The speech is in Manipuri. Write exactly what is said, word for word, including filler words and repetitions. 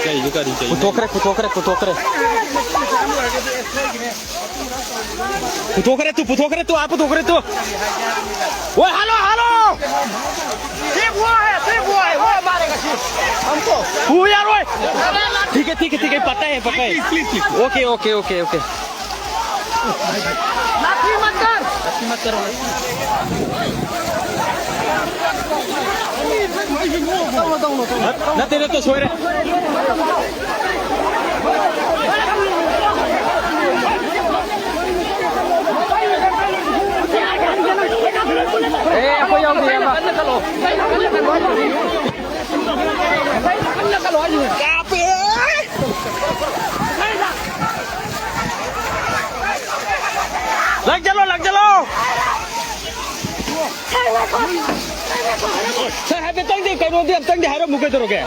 ꯀꯔꯤꯅꯣ, ꯀꯔꯤ, ꯀꯔꯤꯅꯣ? ꯄꯨꯊꯣꯛꯈ꯭ꯔꯦ, ꯄꯨꯊꯣꯛꯈ꯭ꯔꯦ, ꯄꯨꯊꯣꯛꯈ꯭ꯔꯦ꯫ ꯄꯨꯊꯣꯛꯈ꯭ꯔꯦ ꯇꯨ, ꯄꯨꯊꯣꯛꯈ꯭ꯔꯦ ꯇꯨ, ꯑꯥ, ꯄꯨꯊꯣꯛꯈ꯭ꯔꯦ ꯇꯨ꯫ ꯑꯣꯏ, ꯍꯜꯂꯣ, ꯍꯜꯂꯣ꯫ ꯁꯤ ꯋꯥ ꯍꯦ, ꯁꯤ ꯋꯥ ꯍꯦ, ꯋꯥ ꯃꯥꯔꯦ ꯉꯁꯤ꯫ ꯍꯝꯀꯣ꯫ ꯄꯨ ꯌꯥꯔꯣꯏ꯫ ꯊꯤꯛ ꯍꯦ, ꯊꯤꯛ ꯍꯦ, ꯊꯤꯛ ꯍꯦ, ꯄꯇꯥ ꯍꯦ, ꯄꯇꯥ ꯍꯦ꯫ Please, please, please. OK, OK, OK, OK. ꯅꯠꯇꯦ, ꯅꯠꯇꯦ, ꯁꯣꯏꯔꯦ꯫ ꯑꯦ, ꯑꯩꯈꯣꯏ ꯌꯥꯎꯗꯦ, ꯏꯌꯥꯝꯕ꯫ ꯀꯥꯞꯄꯦ! ꯂꯥꯛꯆꯜꯂꯣ, ꯂꯥꯛꯆꯜꯂꯣ! ꯁꯥꯔ, ꯍꯥꯏꯐꯦꯠꯇꯪꯗꯤ, ꯀꯩꯅꯣꯗꯤ ꯑꯝꯇꯪꯗꯤ ꯍꯥꯏꯔꯝꯃꯨ, ꯀꯩꯗꯧꯔꯒꯦ?